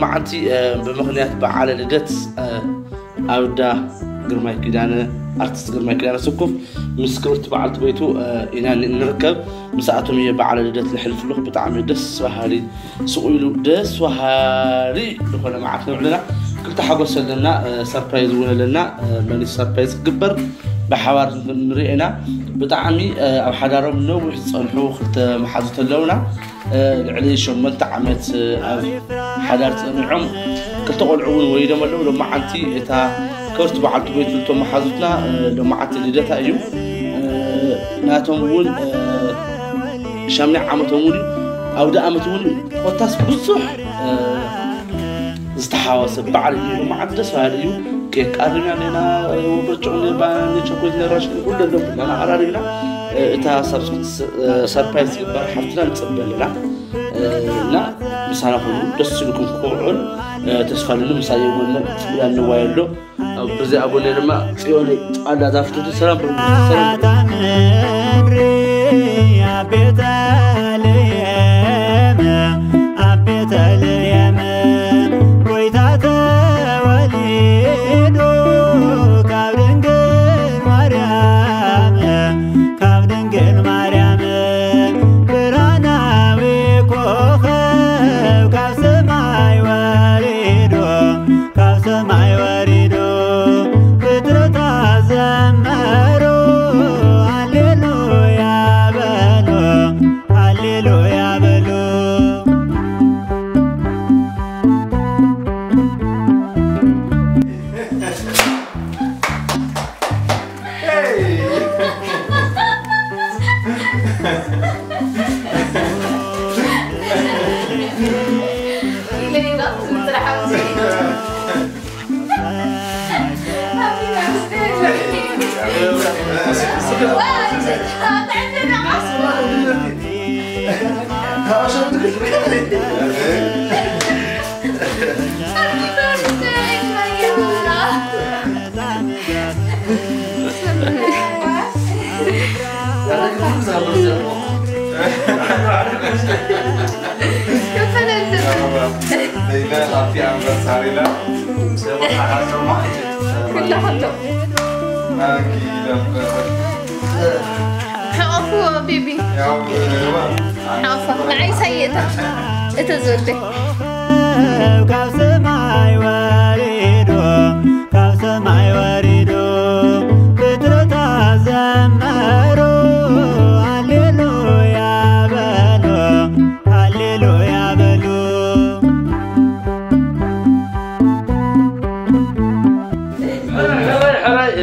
መዓንቲ፣ እ፣ ብምኽንያት በዓለ ልደት፣ እ፣ ኣውዳ ግርማይ ኪዳነ፣ ኣርቲስት ግርማይ ኪዳነ ስኩፍ ምስ ክብርቲ በዓልቲ ቤቱ፣ እ፣ ኢና ን-፣ ንርከብ። ምስኣቶም እየ በዓለ ልደት ንሕልፍ ኣለኹ። ብጣዕሚ ደስ በሃሊ፣ ስቕ ኢሉ ደስ በሃሊ ዝኾነ መዓት ነብዕልና። ክልተ ሓጎስ ኣለና፣ እ፣ ሰርፕራይዝ እውን ኣለና። እ፣ መን እዩ ሰርፕራይዝ ክግበር? ብሓባር ንሪኦ ኢና። ብጣዕሚ፣ እ፣ ኣብ ሓዳሮም ነዊሕ ዝጸንሑ ክልተ መሓዙት ኣለውና። እ፣ ልዕሊ ሸሞንተ ዓመት፣ እ፣ ኣብ ሓዳር ጸኒዖም ክልተ ቆልዑ እውን ወሊዶም ኣለዉ። ሎማዓንቲ እታ ክብርቲ በዓልቲ ቤቱ እቶም መሓዙትና፣ እ፣ ሎማዓንቲ ልደታ እዩ። እ፣ ናቶም እውን፣ እ፣ ሻምናይ ዓመቶም እውን እዩ። ኣውደ ኣመት እውን እዩ። ኮታስ ብዙሕ፣ እ፣ ዝተሓወሰ በዓል እዩ። ሎማዓንቲ ደስ በሃሊ እዩ። ኬክ ቀሪብና ኣለና፣ ወበርጭ፣ ባኒ፣ ቸኮሌት፣ ነራሽ፣ ኩሉ ኣሎ። ኩልና ኣቐራሪብና፣ እ፣ እታ ሳብስ-፣ ስ-፣ እ፣ ሰርፕራይዝ ዝግበር ሓፍትና ንጽበ ኣለና። እ፣ እና ምሳና ኩሉ ደስ ኢልኩም ክውዕል፣ እ፣ ተስፋ ኣለኒ። ምሳይ የጎነ ጽቡያ ንዋይ ኣሎ። ኣብ በዚ ኣጎነ ድማ ጽዮን ኣላ ዛፍትቱ። ሰላም በሉ። ሰላም በሉ። ምድሪ ኣብ ቤተልሔም፣ ኣብ ቤተልሔም ጎይታ ተወሊዱ፣ ካብ ድንግል ማርያም፣ ካብ ድንግል ማርያም ብርሃናዊ ኮኸብ ካብ ሰማይ ወሪዱ፣ ካብ ሰማይ ወሪዱ ፍጥረታት ዘመሩ፣ ሃሌሉያ በሉ፣ ሃሌሉያ በሉ። ኩላ ከሎ። ሓቆፍዎ ቤቢ። ሓቆፍዎ። ንዓይ ሳየታ። እተ ዝወደይ። ካብ ሰማይ ወሪዱ፣ ካብ ሰማይ ወሪዱ፣ ፍጥረታት ዘመሩ፣ ሃሌሉያ በሉ፣ ሃሌሉያ በሉ። ሕራይ፣ ሕራይ፣ እ፣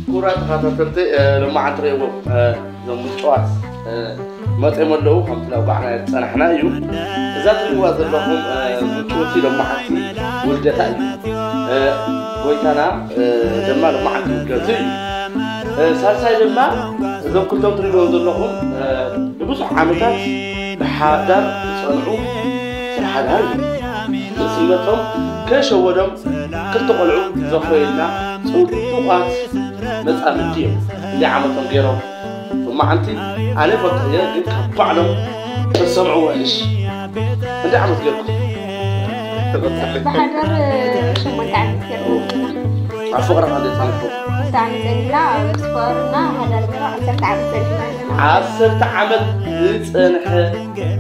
ክቡራት ተኸታተልቲ፣ እ፣ ሎማዓንቲ ርእይዎም፣ እ፣ እዞም ምጭዋት፣ እ፣ መፅኦም ኣለዉ፣ ከምቲ ናብ ጓዕና ዝፀናሕና እዩ። እዛ ትሪእዋ ዘለኹም፣ እ፣ ምጭውቲ ሎማዓንቲ ውልደታ እዩ። እ፣ ጎይታና፣ እ፣ ድማ ሎማዓንቲ ውልደቱ እዩ። እ፣ ሳልሳይ ድማ እዞም ክልቶም ትሪእዎም ዘለኹም፣ እ፣ ንብዙሕ ዓመታት ብሓዳር ዝፀንዑ ስለ ሓዳር እዩ። ንእስነቶም ከይሸወዶም ክልተ ቆልዑ ዘፍረዩልና ጽቡቓት መጻምድቲ እዮም። ክንደይ ዓመቶም ገይሮም? ሎማዓንቲ ኣነ ይፈልጦ እየ፣ ግን ካብ ባዕሎም ተሰምዕዎ እሽ። ክንደይ ዓመት ገይርኩም? ብሓዳር ሸሞንተ ዓመት ገይርና ኣለና። ኣብ ፍቕሪ ክንደይ ጸኒሕኩም? ክልተ ዓመት ጸኒሕና፣ ኣብ ፍቕርና ሓዳር ገይሩ ዓሰርተ ዓመት ጸኒሕና ኣለና። ዓሰርተ ዓመት ዝጸንሐ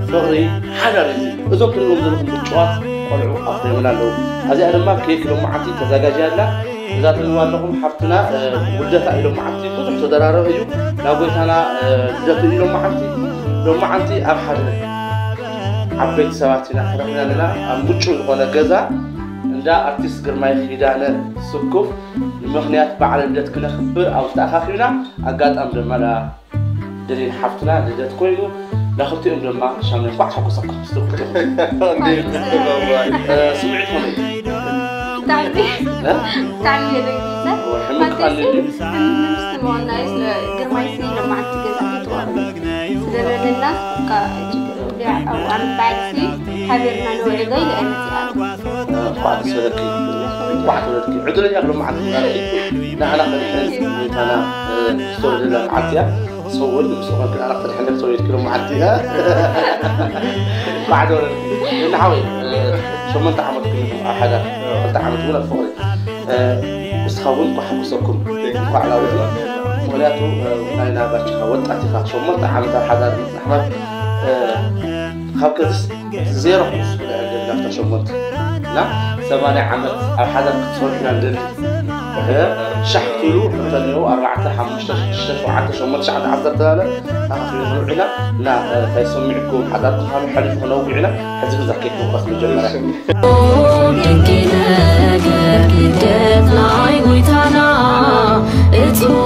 ፍቕሪ ሓዳር እዩ። እዞም ትሪእዎም ዘለኹም ምጭዋት ቆልዑ ኣፍሪዮምና ኣለዉ። እዚኣ ድማ ኬክ ሎማዓንቲ ተዘጋጅያ ኣላ። እዛ ትሪእዋ ኣለኹም ሓፍትና፣ እ፣ ውልደታ እዩ ሎማዓንቲ፣ ብዙሕ ተደራረበ እዩ። ናብ ጎይታና፣ እ፣ ልደቱ እዩ ሎማዓንቲ። ሎማዓንቲ ኣብ ሓደ ዓበይቲ ሰባት ኢና ተረኺብና ኣለና። ኣብ ምጩው ዝኾነ ገዛ እንዳ ኣርቲስት ግርማይ ኪዳነ ስኩፍ ንምኽንያት በዓል ልደት ክነኽብር ኣብ ተኣኻኺብና። ኣጋጣሚ ድማ ደሊን ሓፍትና ልደት ኮይኑ፣ ንኽልቲኦም ድማ ሻምናይ እንኳዕ ሓጎሰኩም። እ፣ ስምዒት ከመይ? ብጣዕሚ እ? ብጣዕሚ እየ ደንጊጸ። ወይ ሕምቅ ቃል ሓንቲ እዩ። ንምስትምዖና እዩ፣ ስለ ግርማይ ሲ ሎማዓንቲ ገዛ ከይተዋህበ ስለዘለና፣ በቃ ችግር የብሉን። ኣብኡ ዓመት በዓል ሲ ሓቢርና ነውዕሎ ኢለ እየ መፂኣ ኣለኹ። እንኳዕ ደስ በለኪ፣ እንኳዕ ተወለድኪ። ዕድለኛ ክሎ መዓልቲ ናትኪ ንዓና ከድሕን ጎይታና፣ እ፣ ዝተወለደላ መዓልቲ እያ። ሰው ወልድ ምስ ኾንክ ንዓና ከተድሕን ተወሊድኪ ሎ መዓልቲ እያ። እንኳዕ ተወለድኪ። እና ሓወይ፣ እ፣ ሸሞንተ ዓመት ክልኹም ኣብ ሓዳር፣ ክልተ ዓመት እውን ኣብ ፍቕሪ። እ፣ ንስኻ እውን እንኳዕ ሓጎሰኩም፣ እንኳዕ ላውቲ። ምኽንያቱ፣ እ፣ ናይ ናባችኻ ወጣት ኢኻ፣ ሸሞንተ ዓመት ኣብ ሓዳር ምጽናሕና፣ እ፣ ካብ ከዝስ ዜሮ ክንስኩ ንዕድል ናብታ ሸሞንተ እና ሰማንያ ዓመት ኣብ ሓዳር ክትጸንሑ ኢና ንደሊ። እ፣ ሻሕ ክትብሉ እንተልዮ ኣርባዕተ፣ ሓሙሽተ፣ ሽዱሽተ፣ ሸውዓተ፣ ሸሞንተ፣ ትሽዓተ፣ ዓሰርተ ተባለ ኣኽፊሉ ክንውዕ ኢና እና፣ እ፣ እንታይ ሰሚዕኩም ሓዳርኩም ከመይ ሓሊፉ ክነውግዕ ኢና። ሕዚ ግን እዛ ኬክ ንቑረስ መጀመርያ። ድንቂ ነገር ልደት ናይ ጎይታና፣ እጹብ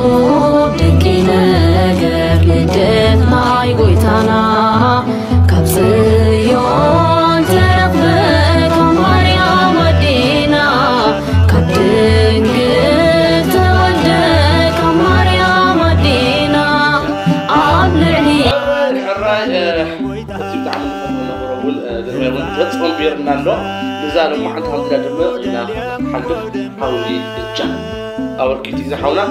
ድንቂ ነገር ልደት ናይ ጎይታና፣ ካብ ጽዮን ተረኽበ ካብ ማርያም ኣዴና፣ ካብ ድንግል ተወልደ ካብ ማርያም ኣዴና፣ ኣብ ልዕሊ ሕራይ፣ ሕራይ፣ እ፣ እቲ ብጣዕሚ ንፈትዎ ነበሮ እውን፣ እ፣ ድርበ እውን ተጸንቢርና ኣሎ። ንዛ ሎማዓንቲ ከምዚኣ ደመቕ ኢልና ሓልፍ ሓውዚ እጃ ኣበርኪቱ እዩ ዝሓውና።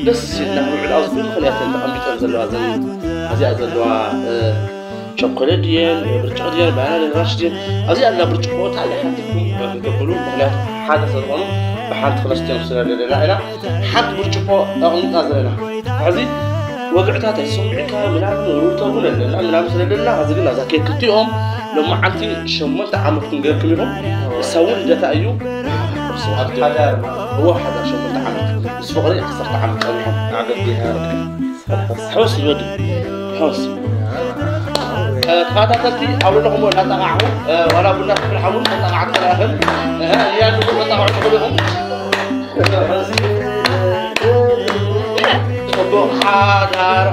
ደስ ኢልና ንውዕል ኣብዚ ብምኽንያት እየን ተቐሚጠን ዘለዋ እዘን ኣብዚኣ ዘለዋ፣ እ፣ ቸኮሌት ድየን፣ ብርጭቕ ድየን፣ ባናና ድየን፣ ራሽ ድየን፣ ኣብዚኣ ዘላ ብርጭቆ እንታይ ሓቲትኩም፣ እ፣ ክትብሉ፣ ምኽንያቱ ሓደ ስለ ዝኾኑ ብሓንቲ ክነስትዮም ስለ ዘለና ኢና። ሓንቲ ብርጭቆ ኣቕሚጥና ዘለና። ሕዚ ወግዕታት ኣይሰምዑካ ምናምን ሩቶ እውን ኣለና ምናምን ስለ ዘለና፣ ሕዚ ግን ናዛ ኬክ ክልቲኦም ሎመዓልቲ ሸሞንተ ዓመትኩም ገይርኩም ኢኹም። ንሳ እውን ልደታ እዩ። ኣብ ሓዳር ማለት እዎ፣ ሓዳር ሸሞንተ ዓመት ምስ ፍቕሪ ዓሰርተ ዓመት ጸኒሖም። ኣገልጊልካ ሕወስ ዝወዲ ሕወስ። እ፣ ተኸታተልቲ ኣብ ዘለኹም እናጠቓዕኹ፣ እ፣ ዋላ ቡና ክትብል ሓውን ተጠቓዕ ትኽእል። እህ፣ እያ ንጉ ተጠቓዑ ትኽእሉ ኢኹም። ጽቡቕ ሓዳር።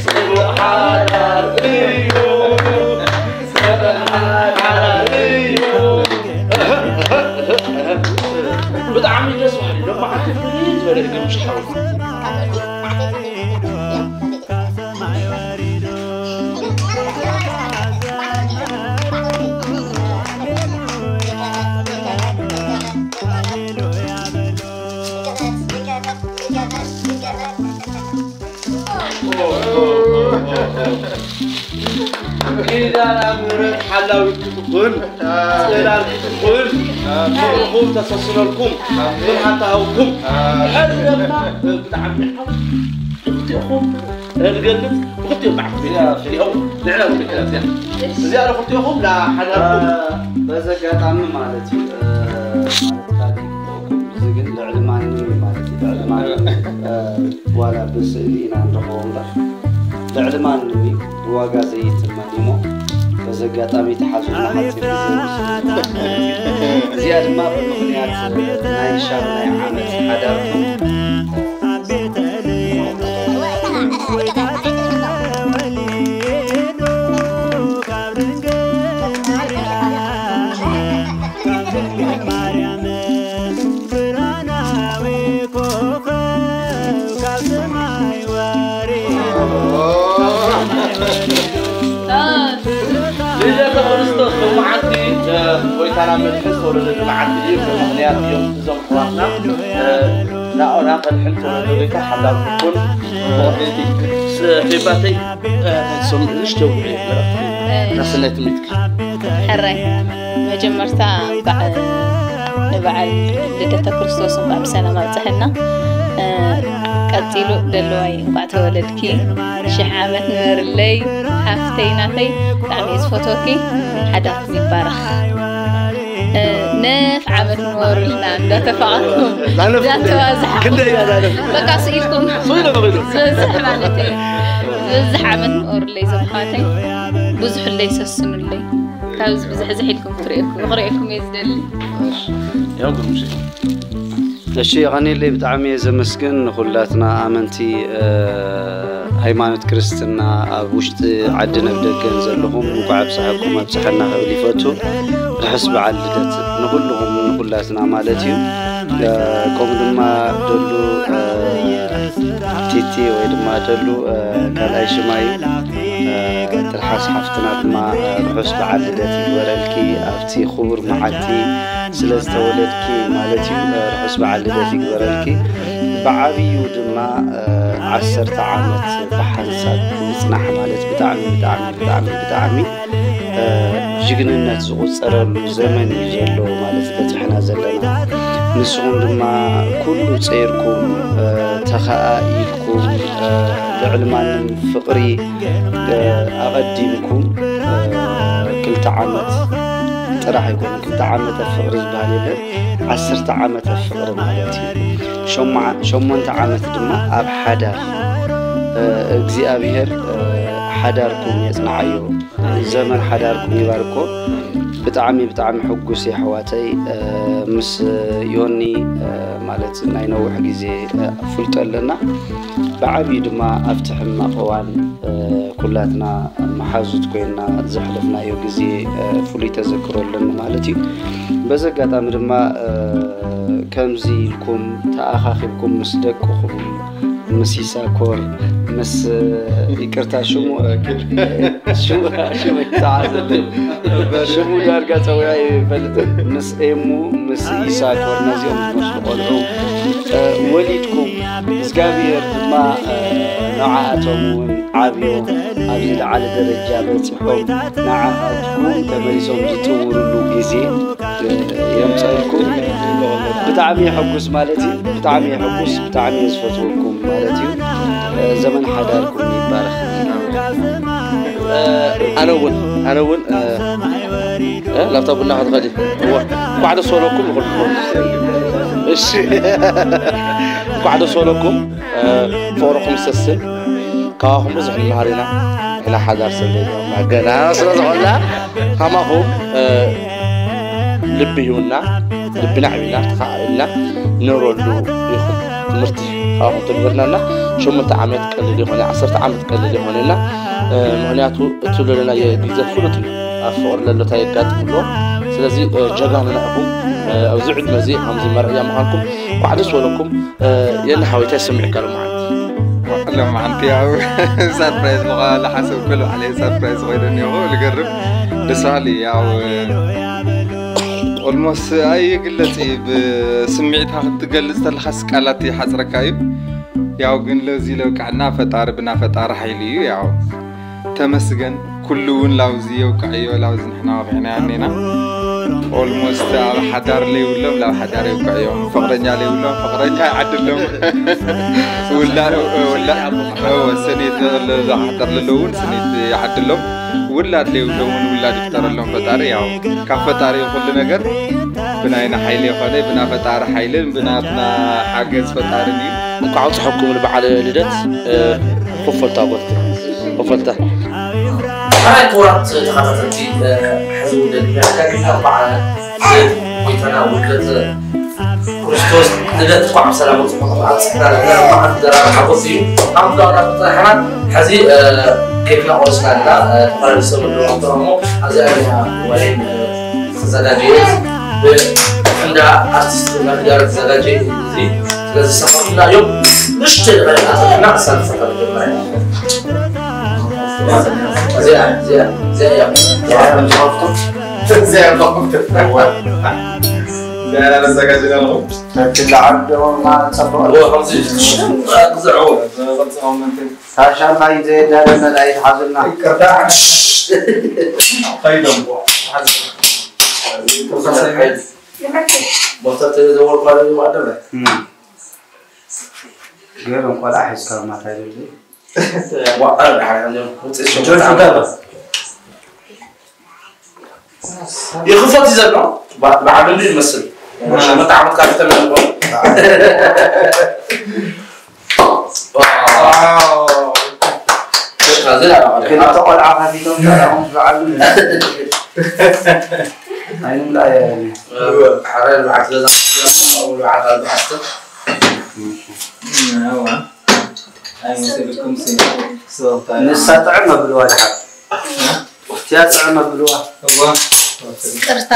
ጽቡቕ ሓዳር እዩ። ጽቡቕ ሓዳር እዩ። ብጣዕሚ ደስ በሃሊ፣ ሎማዓንቲ ፍልይ ዝበለ እዩ፣ ምሽ ሓውና። ኪዳነ ምሕረት ሓላዊት ክትኹን፣ ጽላል ክትኹን፣ ፍቕርኹም ተሰስነልኩም፣ ብርሃን ትሃብኩም። ሕዚ ድማ ብጣዕሚ ክልቲኹም ንገልጽ፣ ብክልቲኡ ብዓል ቤት እዚኦም ንዕና ንክልክላ እዚኣ። እዚኣ ንክልቲኹም ንሓዳርኩም። በዚ ኣጋጣሚ ማለት እዩ፣ እ፣ ማለት ካልእ እዚ ግን ልዕሊ ማንም እዩ ማለት እዩ። ልዕሊ ማንም፣ እ፣ ዋላ ብስእሊ ኢና ንረኽቦ እምበር፣ ልዕሊ ማንም እዩ፣ ብዋጋ ዘይትመን እሞ፣ በዚ ኣጋጣሚ ተሓዙልና ሓፂር ግዜ ንውስድ። እዚኣ ድማ ብምኽንያት ናይ ሻምናይ ዓመት ሓዳርኩም። ልደተ ክርስቶስ ሎመዓንቲ፣ እ፣ ጎይታና መድሕን ዝተወለደሉ መዓልቲ እዩ። ብምኽንያት እዮም እዞም ኣሕዋትና፣ እ፣ ናኦና ከድሕን ዝተወለደ ጎይታ ሓላው ይኹን። ስ-፣ ፌባተይ፣ እ፣ እንታይ ትሰምዑ? ንእሽተይ ውግዒ መልእኽቲ ናስነት ትምህርትኪ። ሕራይ፣ መጀመርታ እንኳዕ ንበዓል ልደተ ክርስቶስ እንኳዕ ብሰላም ኣብፀሐና። እ፣ ቀፂሉ ደለዋይ እንኳዕ ተወለድኪ፣ ሽሕ ዓመት ንበርለይ ሓፍተይ ናተይ፣ ብጣዕሚ እየ ዝፈትወኪ። ሓዳርኩም ይባረኽ። እ፣ ነፍ ዓመት ንበሩልና እንዳተፋቐርኩም ዛነፍ እንዳተባዛሕኩም። ክንደይ እያ ዛነፍ? በቃ ስኢልኩም። ስኢለ በቂሉ። ዝበዝሕ ማለት እዩ። ዝበዝሕ ዓመት ንበሩለይ ዘምሓተይ፣ ብዙሕለይ ሰስኑለይ። ካብዚ ብዙሕ ዝሒልኩም ክትርእየኩም፣ ንኽርእየኩም እየ ዝደሊ። ያው ግርምሽ። እሺ፣ የቐንየለይ፣ ብጣዕሚ እየ ዘመስግን ንኹላትና ኣመንቲ፣ እ፣ ሃይማኖት ክርስትና ኣብ ውሽጢ ዓድን ኣብ ደገን ዘለኹም እንኳዕ ኣብፀሐኩም ኣብፀሐና ክብል ይፈቱ። ርሑስ በዓል ልደት ንኹልኹም ንኹላትና ማለት እዩ። እ፣ ከምኡ ድማ ደሉ፣ እ፣ ቲቲ ወይ ድማ ደሉ፣ እ፣ ካልኣይ ሽማ እዩ። ትርሓስ ሓፍትና ድማ ርሑስ በዓል ልደት ይግበረልኪ። ኣብቲ ክቡር መዓልቲ ስለ ዝተወለድኪ ማለት እዩ፣ ርሑስ በዓል ልደት ይግበረልኪ። ብዓብዩ ድማ ዓሰርተ ዓመት ብሓንሳብ ምጽናሕ ማለት ብጣዕሚ ብጣዕሚ ብጣዕሚ ብጣዕሚ ጅግንነት ዝቑጸረሉ ዘመን እዩ ዘሎ ማለት በጽሕና ዘለና። ንስኹም ድማ ኩሉ ጸይርኩም ተኸኣኢልኩም ልዕሊ ማንም ፍቕሪ ኣቐዲምኩም ክልተ ዓመት ጥራሕ ኣይኮነ፣ ክልተ ዓመት ኣብ ፍቕሪ ዝበሃል የለን፣ ዓሰርተ ዓመት ኣብ ፍቕሪ ማለት እዩ። ሸሞዓ- ሸሞንተ ዓመት ድማ ኣብ ሓዳር እግዚኣብሔር ሓዳርኩም የጽንዓዮ፣ ዘመን ሓዳርኩም ይባርኮ። ብጣዕሚ ብጣዕሚ ሕጉስ የሕዋተይ ምስ ዮኒ ማለት ናይ ነውሕ ግዜ ፍልጦ ኣለና። ብዓብዩ ድማ ኣብቲ ሕማቕ እዋን ኩላትና መሓዙት ኮይና ዘሕለፍናዮ ግዜ ፍሉይ ተዘክሮ ኣለኒ ማለት እዩ። በዚ ኣጋጣሚ ድማ ከምዚ ኢልኩም ተኣኻኺብኩም ምስ ደቅኹም ምስ ይሳኮር ምስ ይቅርታ ሽሙ ሽሙ ሽሙ ይተዓዘብ ሽሙ ዳርጋ ጸውያ ይፈልጥ ምስ ኤሙ ምስ ይሳኮር ነዚኦም ዝመስሉ ቆልዑ ወሊድኩም እግዚኣብሔር ድማ ንዓኣቶም እውን ዓብዮም ኣብዚ ለዓለ ደረጃ በፂሖም ንዓኹም ተመሊሶም ዝጥውርሉ ግዜ የምፀልኩም። ብጣዕሚ የሐጉስ ማለት እዩ። ብጣዕሚ የሐጉስ፣ ብጣዕሚ እየ ዝፈትወኩም ማለት እዩ። ዘመን ሓዳርኩም ይባረኽ። ኣነ እውን ኣነ እውን እ፣ ላብታ ቡና ክትኸዲ እዋ እንኳዕ ደስ በለኩም ንኹልኩም። እሺ እንኳዕ ደስ በለኩም። ፍቕርኹም ይሰስን። ካባኹም ብዙሕ ንመሃር ኢና። ንሕና ሓዳር ሰለና ገና ስለ ዝኾንና ከማኹም ልቢ ሂቡና ልብና ዕቢና ተኸኣኢልና ንነብረሉ ይኹን ትምህርቲ ካባኹም ተምሂርናና። ሸሞንተ ዓመት ቀልል ይኾነ ዓሰርተ ዓመት ቀልል ይኾነና። ምኽንያቱ እቲ ዘለናዮ ግዜ ፍሉጥ እዩ። ኣብ ፍቕሪ ለሎታ የጋጥም ኣሎ። ስለዚ ጀጋኑና ኢኹም። ኣብዚ ዕድመ እዚ ከምዚ መርኣያ ምዃንኩም እንኳዕ ደስ በለኩም። የኒ ሓወይታይ ስምዒካ ሎማዓንቲ? ሎማዓንቲ ያው ሰርፕራይዝ ምዃን ለሓሰብኩ ልባዕለይ ሰርፕራይዝ ኮይነ እኒሆ ልገርም ደስ በሃሊ ያው ኦልሞስ ኣይግለጽ እዩ። ብስምዒትካ ክትገልጽ ተለኻስ ቃላት ይሓጽረካ እዩ። ያው ግን ለዚ ለውቃዕና ፈጣሪ ብና ፈጣሪ ሓይሊ እዩ። ያው ተመስገን ኩሉ እውን ላውዚ የውቃዕዮ ላውዚ ንሕና ወቂዕና ያኔና ኦልሞስት ኣብ ሓዳር ለይብሎም ላብ ሓዳር የውቃዕዮም ፍቕረኛ ለይብሎም ፍቕረኛ ይዓድሎም ውላ ውላ ሰኔት ዝሓደር ለለዉ እውን ስኒት ይዓድሎም ውላድ ለይብሎም እውን ውላድ ይፍጠረሎም ፈጣሪ ያው ካብ ፈጣሪ እዩ ኩሉ ነገር ብናይና ሓይሊ የኾነ ብና ፈጣሪ ሓይልን ብናትና ሓገዝ ፈጣርን እዩ። እንኳዕ ኣብፀሐኩም ንበዓል ልደት። ኮፈልታ ጎልቲ ኮፈልታ። ሓራይ ክቡራት ተኸታተልቲ ሕዚ ውደት ዳግም በዓል ጎይታና ውልደት ክርስቶስ ልደት እንኳዕ ብሰላም ወፅኹም ኣብፅሕና ዘለና በዓል ዘራር ሓጎስ እዩ። ኣብ ዝዋዳ ብፅናሕና ሕዚ ኬክና ቆሪስና ኣለና። ተፈላለዩ ሰብ ኣለዎ እሞ ኣብዚኣ እያ ወይን ተዘጋጀየት ብእንዳ ኣርቲስት መርጋር ተዘጋጀየ እዚ ስለዚ ሰማዕትና እዮም ንሽተ ንኸይና ሰማዕትና ክሳብ ዝፈጠሩ ጀመረ እዚኣ እዚኣ እዚኣ እያ እዚኣ እያ እዚኣ እያ ተዘጋጅና ኣለኹ። በቲ ለዓል ደማ ጸብቕ ከምዚ ክዝዕዎ ሳሻ ማይ ዘየዳለ መድሃኒት ሓዙልና። ይቅርታ። ከይዶም። ሞተር ተዘወርኳ ማለት ነው። ገይሮም ቆልዓ ሒዝካ ማታ ይደሊ። ዋዕጣ ደሓን እዮም። ውፅእ ጆርጅ ሽጉርቲ ጋባ። ይኽፈት እዩ ዘሎ። ባ-፣ በዓል እንዲ ዝመስል። ሸመንተ ዓመት ካብ ዝተመለስኩ። ዋው። በቃ፣ እዚ ላ-፣ ክልተ ቆልዓ ከፊቶም፣ ጣጣኹም ትበዓሉ። ኣይንብላ እያ። ሓራይ ልብዓት ገዛ፣ ልብዓት ኣልባሓስተ። እዋ። ኣይመስልኩም ሲ-፣ ሶታ። ንሳ ጥዕም ኣብልዋ ድሓር። እቲያ ጥዕም ኣብልዋ። እዋ። ይቅርታ።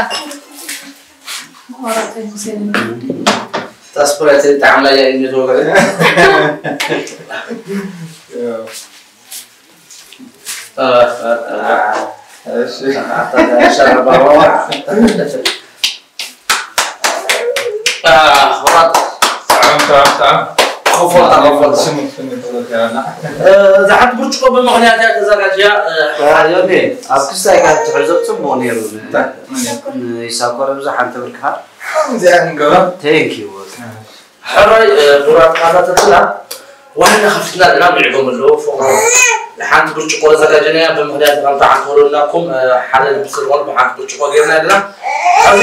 መቆረጥ ኣይመስለኒ። ታስፕራይት ጣዕም ላይ ያገኘት ወገን። ያው። እሺ። ኣታ ሸረባዋ። ኣኽብራት። ጣዕም ጣዕም ጣዕም። ኮፎታ ኮፎታ። ስሙ ስሙ ተዘጋና። እዛ ሓንቲ ብርጭቆ ብምኽንያት እያ ተዘጋጅያ። ዮኒ ኣብ ክሳይ ካብ ትሕዞ ፅቡቕ ነይሩ። ይሳኮረ ብዙሕ ሓንቲ ብርክኻ እዚኣ ንገባ። ቴንክ ዩ። ሕራይ ቡራት ካታተትና ዋና ከፍትና ደና ሚዕጎም ኣለዎ ፎ ሓንቲ ብርጭቆ ዘጋጀናያ ብምኽንያት ከምታ ዓንተወለናኩም ሓደ ልብሲ ዝኾኑ ብሓንቲ ብርጭቆ ገይርና ደና ኣብዚ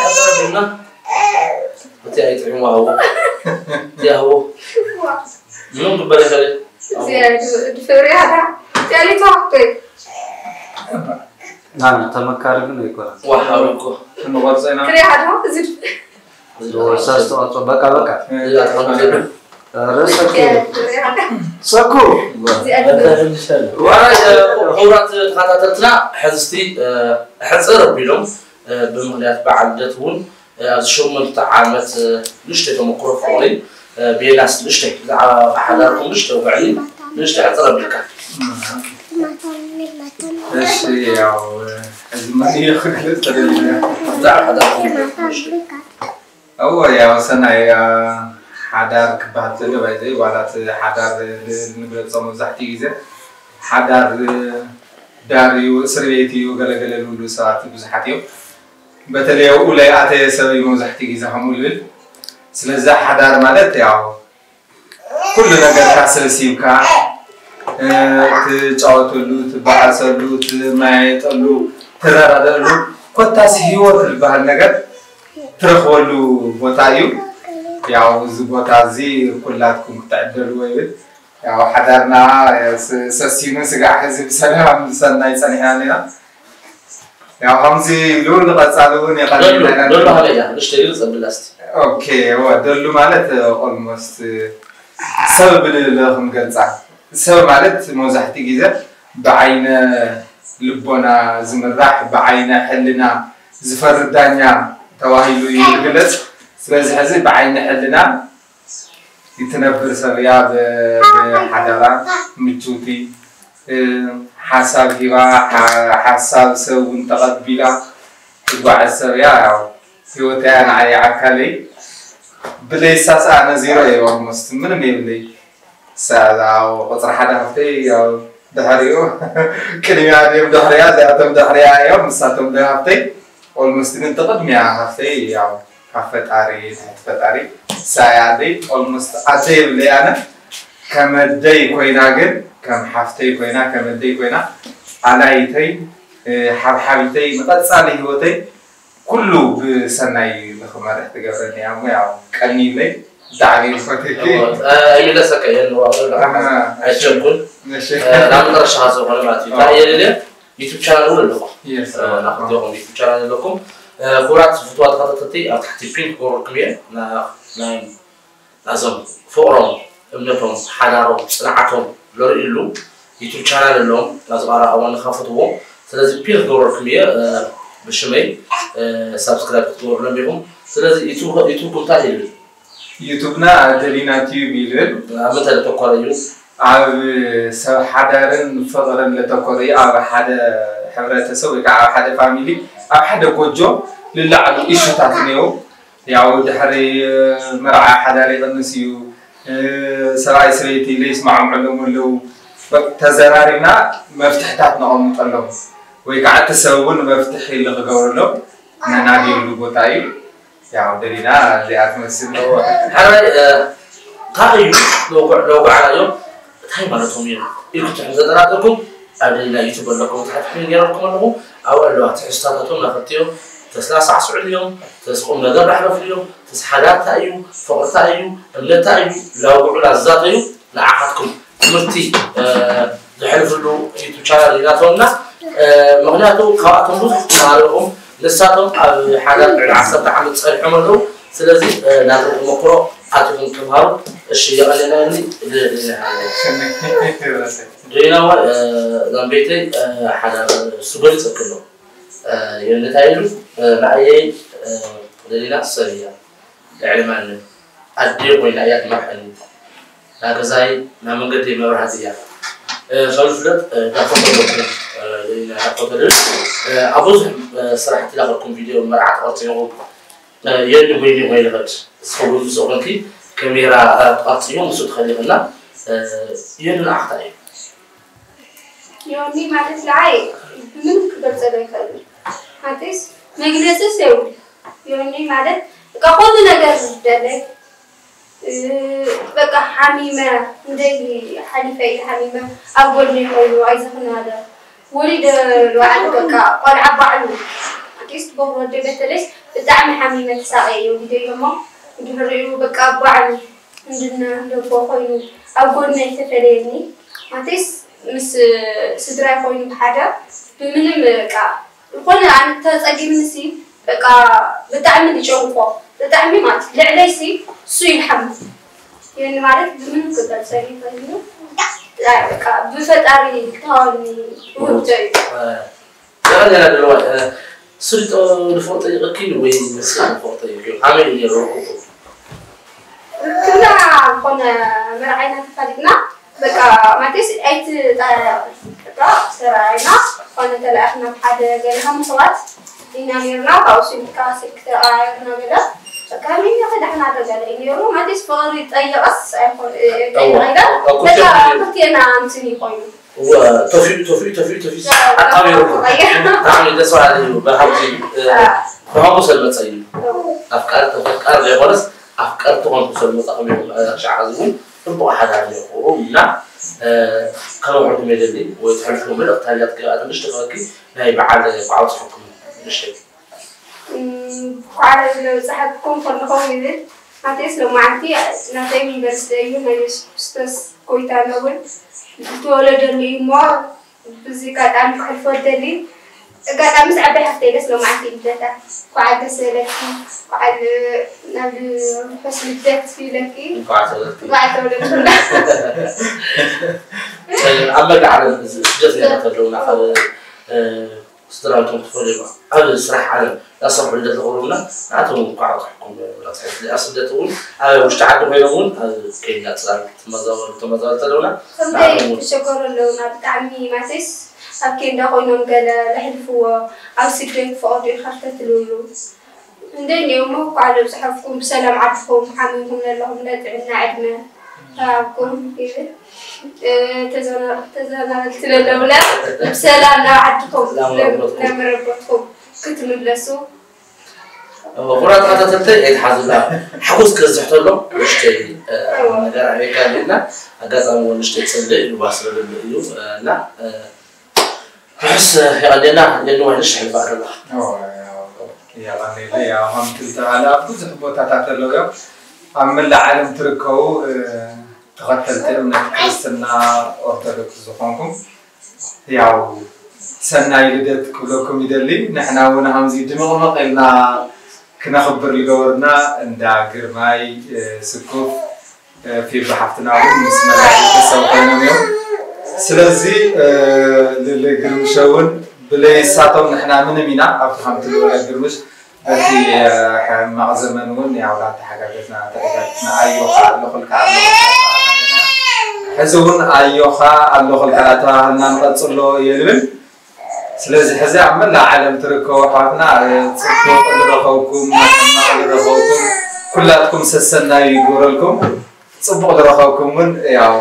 ሕዘረብና እቲ ኣይጥዕም ዋህዎ ያህዎ ምንም ግበር ይኸል ድፍርያዳ ቴሊቶ ናና ተመካሪ ግን ኣይኮነን። ዋሃዊ እኮ ክንቆርጾ ኢና። ክሪያዶ እዚ ወሳስ ተቐርጾ በቃ በቃ እዛ ተቐምጥ ርእሰኪ ሰኩ ዋራይ ክቡራት ተኸታተልትና ሕዝቲ ሕፅር ኣቢሎም ብምኽንያት በዓል ልደት እውን ኣብዚ ሸሞንተ ዓመት ንእሽተይ ተመክሮ ፍቕሪ ቤላስ ንእሽተይ ብዛዕባ ሓዳርኩም ንእሽተይ ውግዕኒ ንእሽተይ ሕፅር ኣቢልካ እሺ ያው እዚ መን እዩ ክግለጽ ተደሊና ብዛዕባ ሓዳርኩም ንእሽተይ እዎ ያው ሰናይ ሓዳር ክበሃል ተሎ ባይዘይ ዋላት ሓዳር ንብለጾ መብዛሕትኡ ግዜ ሓዳር ዳር እዩ እስር ቤት እዩ ገለገለ ዝብሉ ሰባት ብዙሓት እዮም በተለይ ኣብኡ ላይ ኣተየ ሰብ እዩ መብዛሕትኡ ግዜ ከምኡ ልብል ስለዚ ሓዳር ማለት ያው ኩሉ ነገርካ ሰብሲብካ ትጫወተሉ ትበዓሰሉ ትመያየጠሉ ትረዳደእሉ ኮታስ ሂወት ዝበሃል ነገር ትረኽበሉ ቦታ እዩ ያው እዚ ቦታ እዚ ኩላትኩም ክትዕደልዎ ይብል ያው ሓዳርና ሰሲኑ ስጋዕ ሕዚ ብሰላም ብሰናይ ፀኒሕና ኔና ያው ከምዚ ኢሉ ንቐፃሊ እውን የቐልልና ኢና ደሎ ሃበያ ንእሽተይ ግልፅ ኣብላ እስቲ ኦኬ እወ ደሉ ማለት ኦልሞስት ሰብ ብልለ ክንገልፃ ሰብ ማለት መብዛሕትኡ ግዜ ብዓይነ ልቦና ዝምራሕ ብዓይነ ሕልና ዝፈርድ ዳኛ ተባሂሉ እዩ ዝግለፅ ስለዚ ሕዚ ብዓይነ ሕልና ይትነብር ሰብ እያ ብሓዳራ ምችውቲ ሓሳብ ሂባ ሓሳብ ሰብ እውን ተቐቢላ ትጓዓዝ ሰብ እያ ያው ህይወት እያ ንዓይ ኣካለይ ብለይሳስ ኣነ ዜሮ እየ ኦልሞስት ምንም የብለይ ቁፅሪ ሓደ ሃፍተይ ያው ድሕሪኡ ቅድሚያ ድዮም ድሕሪያ እዚኣቶም ድሕሪያ እዮም ንሳቶም ዶ ሃፍተይ ኦልሞስት ግን ትቕድሚያ ሃፍተይ ያው ካብ ፈጣሪ ትሕቲ ፈጣሪ ሳይ ኣደይ ኦልሞስት ኣደይ የብለይ ኣነ ከም ኣደይ ኮይና ግን ከም ሓፍተይ ኮይና ከም ኣደይ ኮይና ኣላይተይ ሓብሓቢተይ ንቐፃሊ ህይወተይ ኩሉ ብሰናይ ንክመርሕ ትገብረኒ እያ እሞ ያው ቀኒለይ ብጣዕሚ ዝፈትየኪ ይለሰከ የንዋ ዘለካ ኣይቸኩል እሺ ናብ መጨረሻ ዝኾነ ማለት እዩ እንታይ የልልየ ዩቱብ ቻናል እውን ኣለኩም Yes. ናክልቲኹም ዩቱብ ቻናል ኣለኩም ኩራት ፍትዋ ተኸታተልቲ ኣብ ታሕቲ ፒን ክገብረልኩም እየ ናይ ናዞም ፍቕሮም እምነቶም ሓዳሮም ፅንዓቶም ለርእሉ ዩቱብ ቻናል ኣለዎም ናዚ ቃራ ኣዋን ንካፈትዎ ስለዚ ፒን ክገብረልኩም እየ ብሽመይ ሳብስክራይብ ክትገብሩሎም ኢኹም ስለዚ ዩቱብ ዩቱብ እንታይ ይብል ዩቱብና ደሊና ቲዩብ ይብል ኣብ ምንታይ ዘተኮረ እዩ ኣብ ሰብ ሓዳርን ፍቕርን ለተኮረ እዩ ኣብ ሓደ ሕብረተሰብ ወይ ከዓ ኣብ ሓደ ፋሚሊ ኣብ ሓደ ጎጆ ልላዕሉ ኢሹታት እኒው ያው ድሕሪ መርዓ ሓዳር ይቕንስ እዩ ሰብኣይ ሰበይቲ ለይስማዕምዑሎም ኣለዉ ተዘራሪብና መፍትሕታት ነቐምጠሎም ወይ ከዓ እቲ ሰብ እውን መፍትሒ ልክገብረሎም ነናድየሉ ቦታ እዩ ያው ደሊና እዚኣ ትመስል ሓራይ እንታይ እዩ ለውጓዕናዮም እንታይ ማለቶም እዮም ኢልኩም ትሕም ዘጠራጠርኩም ኣብ ደሊና ዩቱብ ኣለኩም ትሕትሕም ገይረልኩም ኣለኹ ኣብኡ ኣለዋ ትሕዝታታቶም ናኸትዮም ተስላሳዕስዑ እዮም ተስቁም ነገር ዳሕረፍሉ እዮም ተስሓዳታ እዩ ፍቕርታ እዩ እምነታ እዩ ላውጉዑ ላዛተዩ ንዓኻትኩም ትምህርቲ ዘሕልፍሉ ዩቱብ ቻናል ኢናተውና ምክንያቱ ካብኣቶም ብዙሕ ተማሃርኹም ንሳቶም ኣብ ሓደ ልዕሊ ዓሰርተ ዓመት ፀኒሖም ኣለዉ ስለዚ ናቶም ተመክሮ ኣቲኹም ተምሃሩ እሺ የቐለናኒ ደይናዋ ዛምቤተይ ሓደ እሱ ገሊፀክሎ የነታይ ኢሉ ንኣየይ ደሊና ሰብ እያ ልዕሊ ማንም ኣደይ ኮይና እያ ትመርሐኒ ናገዛይ ናመንገደይ መብራህቲ እያ ካብ ዝፍለጥ ዳኮ ተለብን ዳኮ ተለብን ኣብ ብዙሕ ስራሕቲ ዳኸልኩም ቪድዮ መርዓ ተቐርፂኹም የሉ በይኒ ኮይልኸድ እስከ ብዙ ሰኾንኪ ከሜራ ትቐርፅዮ ምስ ትኸሊኽና የሉ ንዓኽታ እዩ። ዮኒ ማለት ንዓይ ብምንም ክገልፀሉ ኣይክእልን። ሓንቲስ መግለፂስ የብሉ። ዮኒ ማለት በቃ ኩሉ ነገር ዝደለይ በቃ ሓሚመ እንደይ ሓሊፈ ኢለ ሓሚመ ኣብ ጎድኒ ኮይኑ ኣይዘኽናለ ወሊደ ባዕሉ በቃ ቆልዓ ባዕሉ ኣትሊስት ጎብ ወደ በተለይ ብጣዕሚ ሓሚመ ተሳቀየ ወሊደ እዮሞ ድሕሪኡ በቃ ባዕሉ እንድና እንደቦ ኮይኑ ኣብ ጎድኒ ኣይተፈለየኒ ማለትስ ምስ ስድራይ ኮይኑ ብሓደ ብምንም በቃ ዝኾነ ኣነ ተፀጊምኒ ሲ በቃ ብጣዕሚ ዝጨንቆ ብጣዕሚ ማለት ልዕለይ ሲ እሱ ይልሓም የኒ ማለት ብምንም ክገልፀ ይፈልዩ በቃ ብፈጣሪ ተዋኒ ውህብቶ እዩ ዛሬ ያደረዋል ስልጦ ልፎ ጠይቀኪ ወይ ምስ ልፎ ጠይቂ ሓመይ ነሩ ክና ዝኾነ መርዓይና ተፋሊጥና በቃ ማለትስ ኣይት በቃ ሰራይና ዝኾነ ተለኣኽና ሓደ ገለ ሃምሰባት ኢና ነርና ካብኡ ስልካ ስልክ ተቃራርና ገለ በቃ ሚኛ ከዳሕና ደገለ ነሩ ማለትስ ፍቅሪ ጠይቀስ ኣይኮን ጠይቀ በቃ ክልቴና እንትን ይኮይኑ ተፊኡ ተፊኡ ተፊኡ ተፊኡ ኣጣሚሩ ብጣዕሚ ደስ በሃሊ እዩ ብሃብቲ ብሃቡ ሰብ መፀ እዩ ኣፍቃሪ ተፈቃሪ ዘይኮነስ ኣፍቀርቲ ኮንኩም ሰብ መፃኹም እዮም ሻዓ ዝብል ፅቡቅ ሓዳር ይኹም እና ከነውሕኩም የደሊ ወይ ትሕልፉ መልእክቲ ሃልያት ክኣ ትንሽ ትኸኪ ናይ በዓል ኳዕፅሕኩም ንሽተይ ኳዕረ ዝለብፅሐኩም ከለኹም ይብል ማቴዎስ ሎማዓንቲ ናተይ ዩኒቨርሲቲ እዩ ናይ የሱስ ክርስቶስ ጎይታና እውን ዝተወለደሉ እዩ እሞ ብዚ ኣጋጣሚ ክሕልፎ ደሊ ኣጋጣሚ ምስ ዓባይ ሓፍተይ ደስ ሎማዓንቲ ልደታ ኳዕል ደስ በለኪ ኳዕል ናብ ርሑስ ልደት ይብለኪ እንኳዕ ተወለድኪ ኳዕል ተወለድኩና ኣብ መላእ ዓለም ስደት ዜና ተለውና ካብ ስድራቤቶም ትፈልዩ ኣብ ስራሕ ዓለም ዳሰርሑ ልደት ተኽብሩና ንኣቶም እውን ኳዕ ኣውፅሕኩም ብላፅሕት ኣብ ስደት እውን ኣብ ውሽጢ ዓዲ ኮይኖም እውን ኣብ ኬንያ ፅላል ትመዛወሉ ተመዛወልቲ ኣለውና ከምታይ ተሸገሩ ኣለውና ብጣዕሚ ማለትስ ኣብ ኬንዳ ኮይኖም ገለ ለሕልፍዎ ኣብ ስደት ፈቐዱ ይኸፍተትልሉ እንደ እኒኦም እኳ ለብፅሐፍኩም ብሰላም ዓድኹም ሓሚምኩም ዘለኹም ለጥዕና ዕድመ ተሃብኩም ይብል ተዘናበልቲ ለለውለ ብሰላም ናብ ዓድኹም ለመረበትኩም ክትምለሱ ኩራት ተኸታተልተይ ኣይትሓዙና ሓጎስ ክበዝሕ ተሎ ንእሽተይ ነገር ኣበይካ ኣለና ኣጋጣሚ እውን ንእሽተይ ፅልእ ይባስ ዝብል እዩ እና ርሑስ የቐንየልና የንዋይ ንእሽተይ ሕልፋ ኣለና የቐንየለ ያው ከም ትልተባለ ኣብ ብዙሕ ቦታታት ኣለዉ እዮም ኣብ መላእ ዓለም ትርከቡ ተኸተልቲ እምነት ክርስትና ኦርቶዶክስ ዝኾንኩም ያው ሰናይ ልደት ክብለኩም ይደሊ ንሕና እውን ከምዚ ድምቕምቕ ኢልና ክነኽብር ዝገበርና እንዳ ግርማይ ስኩፍ ፊብ ሓፍትና እውን ምስ መላእ ቤተሰብ ኮይኖም እዮም ስለዚ ልል ግርምሸ እውን ብለይሳቶም ንሕና ምንም ኢና ኣብቲ ከምቲ ዝበለ ግርምሽ በቲ ሕማቕ ዘመን እውን ያው እናተሓጋገዝና ተሓጋግዝና ኣዮኻ ኣለኹልካ ኣለኹልካ ሕዚ እውን ኣዮኻ ኣለኹልካ እናተባሃልና ንቐፅሎ እየ ዝብል ስለዚ ሕዚ ኣብ መላእ ዓለም ትርከቡ ኣሕዋትና ፅቡቕ ዝረኸብኩም ሕማቕ ዝረኸብኩም ኩላትኩም ሰሰናዩ ይግበረልኩም ፅቡቕ ዝረኸብኩም እውን ያው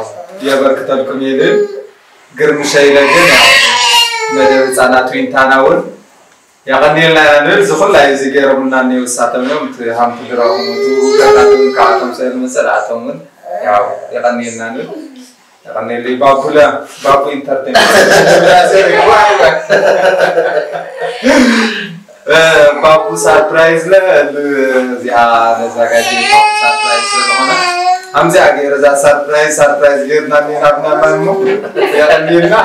የበርክተልኩም እየ ዝብል ግርምሸ ኢለ ግን ያው መደብ ህፃናት ዊንታና እውን የቐንየልና ኢና ንብል እዚ ኩላ እዚ ገይሮምልና እኒው እሳቶም እዮም እቲ ሃምቲ ድረኹም እቲ ውጋታትም ካብኣቶም ሰብ ዝመፀ ንኣቶም እውን ያው የቐንየልና ንብል የቐንየለይ ባቡለ ባቡ ኢንተርቴንመንት ባቡ ሳርፕራይዝ ለ እዚኣ ነዛጋጅ ባቡ ሳርፕራይዝ ስለዝኾነ ከምዚኣ ገይረ እዛ ሳርፕራይዝ ሳርፕራይዝ ገይርና እኒና ብናና እሞ የቐንየልና